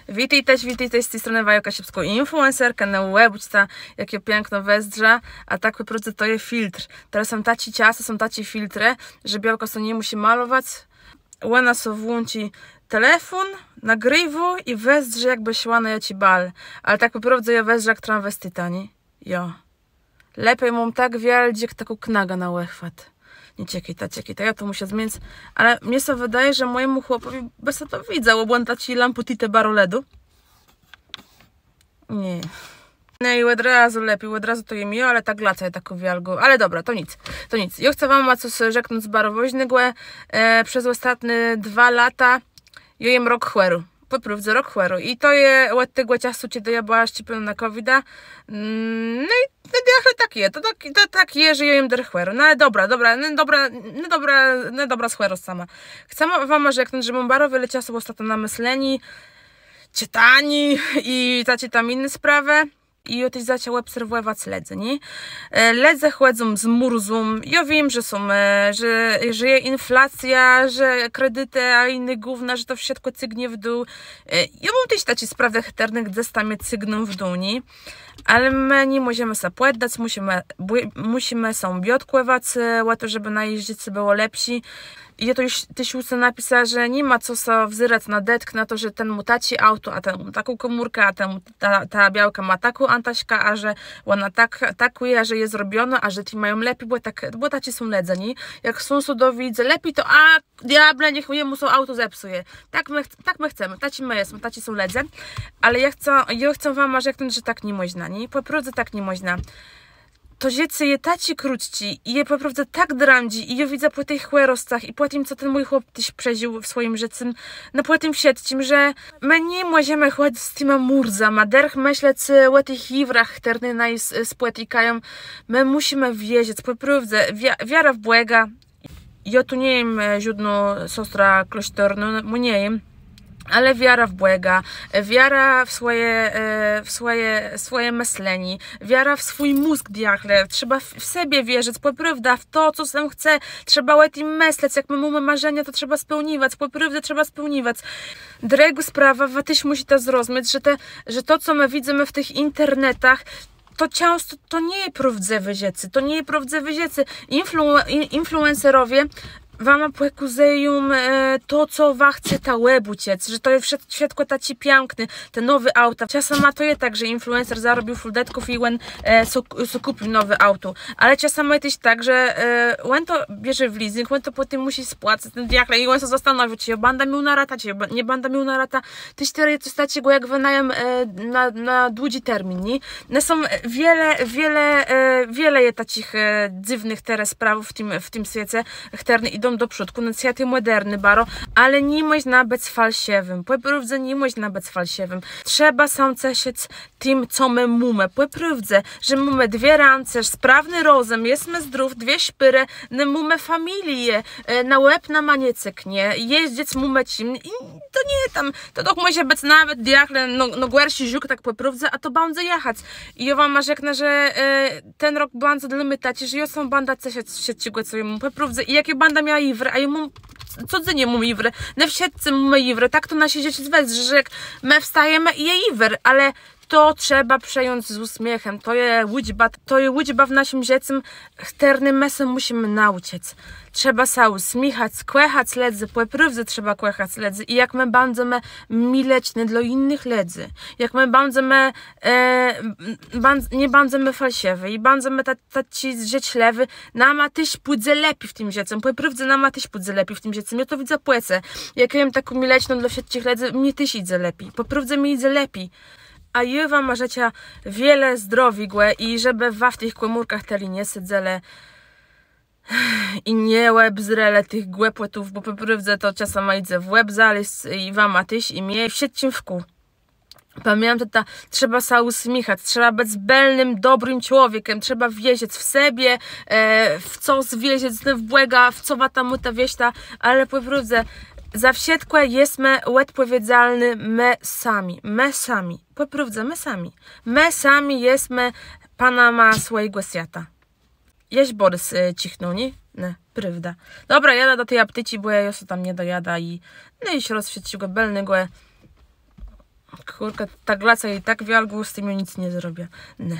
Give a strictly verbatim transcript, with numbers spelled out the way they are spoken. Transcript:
Witôjtaż, witôjtaż, z ti stronë waja kaszëbskô influencerka. No òbôczta, jak jô piãkno wëzdrzã, a tak pò prôwdze to je filtr. Terô są taczé czasë, są taczé filtrë, że białka so nie mùszi malowac. Òna so włączi telefón, nagriwô i wëzdrzi, jakbë szła na jaczi bal. Ale tak pò prôwdze jô wëzdrzã jak transwestita, nié? Jo. Lepi móm tak wiôldżi jak takô knaga na òchwat. Nié, czekôjta, czekôjta, jô to mùszã zmienic. Ale mie sã wëdôwô, że mòjémù chłopòwi bë sã to widzało, bò òn taczi lampùtitë baro lëdô. Nié. Nié, i òd razu lepi, òd razu to jem jô, ale ta glaca je takô wiôlgô. Ale dobra, to nick, to nick. Jô chcã wama cos rzeknąc baro wôżnégò. E, przez òstatné dwa lata jô jem rok chòrô. Pò prôwdze rok chòrô. I to je òd tegò czasu, czedë jô bëła szczepionô na covida. Mm, no i no, diôchle tak je. To tak, to tak je, że jô jem derch chòrô. No ale dobra, dobra, no dobra, no dobra, no dobra, z chòroscama. Chcã wama rzeknąc, że móm baro wiele czasu òstatno na mëslenié, czëtanié i taczé tam jiné sprawë. I jô téż zaczã òbserwòwac lëdzy, nié? E, lëdze chòdzą z mùrzą. Jô wiém, że są, e, że, że je inflacjô, że kredytë, a jiné gówna, że to wszëtkò cygnie w dół. E, jô móm téż taczé sprawë, chtërne gdzes tam mie cygną w dół, nié? Ale më ni mòżemë sã pòddac, mùszimë, bò-, mùszimë sã biôtkòwac, e, ò to, żebë naje żëcé bëło lepszé. I jô to ju téż ùzdrzała, że ni ma co sã wzerac na dëtk, na to, że ten mô taczé auto, a ten mô taką kòmórkã, a ten, ta, ta białka mô taką antaszkã, a że òna tak, tak czëje, że je zrobionô, a że ti mają lepi, bò tak, bò taczi są lëdze, nié? Jak sąsôdowi jidze lepi, to a diôble, niech jemù sã auto zepsëje. Tak më, chc-, tak më chcemë, taczi më jesmë, taczi są lëdze. Ale jô chcã, jô chcã wama rzeknąc, że tak ni mòżna, nié? Pò prôwdze tak ni mòżna. To żëcé je taczé krótczé i je pò prôwdze tak drãdżé i jô widzã pò tëch chòroscach i pò tim, co ten mój chłop téż przeżił w swòjim żëcym, no pò tim wszëtczim, że më ni mòżemë chòdzëc z tima mùrzama, derch mëslec, e, ò tëch jiwrach, chtërne naju s-, spòtikają. Më mùszimë wierzëc, pò prôwdze, wia-, wiara w Bòga, Jô tu nie jem, e, żódnô sostra klôsztornô, no, bò nie jem. Ale wiara w Bòga, e, wiara w swòje, e, w swòje, swòje mëslenié, wiara w swój mózg, diôchle. Trzeba w, w sebie wierzëc, pò prôwdze, w to, co sã chce. Trzeba ò tim mëslec, jak më mómë marzenia, to trzeba spełniwac, pò prôwdze trzeba spełniwac. Drëgô sprawa, wa téż mùszita zrozmiec, że te, że to, co më widzymë w tëch internetach, to czãsto to nie je prôwdzëwé rzeczë, to nie je prôwdzëwé rzeczë. Influ-, in-, influencerowie wama pòkazëją, e, to, co wa chceta òbôczëc, że to je wszët-, wszëtkò taczé piãkné, te nowé auta. Czasama to je tak, że influencer zarobił fùl dëtków i òn, e, so, so kùpił nowé auto. Ale czasama je téż tak, że, e, òn to bierze w leasing, òn to pòtemù mùszi spłacëc, ten diôchle, i òn sã zastanôwiô, czë jô bãdã miôł na ratã, czë jô b-, nie bãdã miôł na ratã. Téż terô je cos taczégò jak wënajém, e, na, na dłudżi termin, nié? No są, e, wiele, wiele, e, wiele je taczich, e, dzywnëch terô sprawów w tim, w tim swiece, chtërne jidą do przódkù, no, swiat je mòderny baro, ale ni mòżna bëc falszëwim. Pò prôwdze ni mòżna bëc falszëwim. Trzeba sã ceszëc tim, co më mómë. Pò prôwdze, że mómë dwie rãce, sprawny rozëm, jesmë zdrów, dwie szpérë, no, mómë familiã, e, na łeb nama nie ceknie, jezdzëc mómë czim i to nie tam, to doch mòże bëc nawet diôchle, no, no, gòrszi żuk, tak pò prôwdze, a to bãdze jachac. I jô wama rzeknã, że, e, ten rok bãdze dlô mie taczi, że jô sã bãdã ceszëc z wszëtczégò, co jô móm, pò prôwdze. I jak jô bãdã miała jiwer, a jô móm, codzénnie móm jiwer, ne wszëtcë mómë jiwer, tak to naszé żëcé wëzdrzi, że jak më wstajemë i je jiwer, ale to trzeba przëjąc z ùsmiéchã. To je ùczba, to je ùczba w naszim żëcym, chtërny më sã mùszimë naùczëc. Trzeba sã ùsmiéchac, kòchac lëdzy, pò prôwdze trzeba kòchac lëdzy. I jak më bãdzemë miłeczny dlô jinëch lëdzy, jak më bãdzemë, e, bãdz-, nie bãdzemë falszëwi i bãdzemë ta-, taczi żëczlëwi, nama téż pùdze lepi w tim żëcym. Pò prôwdze nama téż pùdze lepi w tim żëcym. Jô to widzã pò se. Jak jô jem taką miłeczną dlô wszëtczich lëdzy, mie téż jidze lepi. Pò prôwdze mie jidze lepi. A jô wama żëczã wiele zdrowiégò i żebë wa w tëch kòmórkach tëli nie sedzelë i nie òbzérelë tëch głëpòtów, bò pò prôwdze to czasama jidze w łeb zalezc i wama téż, i mie, i wszëtczim wkół. Pamiãtôjta, trzeba sã ùsmiéchac, trzeba bëc bëlnym, dobrim człowiekã, trzeba wierzëc w sebie, e, w co wierzëc, w Bòga, w co wa tam mù ta wierzta, ale pò prôwdze za wszëtkò jesmë òdpòwiedzalny më sami, më sami. Pò prôwdze, më sami. Më sami jesmë panama swòjégò swiata. Jesz Bòris, e, czichnął, nié? Ne, prôwda. Dobra, jadã do ti aptéczi, bò jô so tam nie dojadã i, no i sã rozswiécëło bëlnégò. Kùrka, ta glaca i tak wiôlgô, z tim jô nick nie zrobiã. Ne.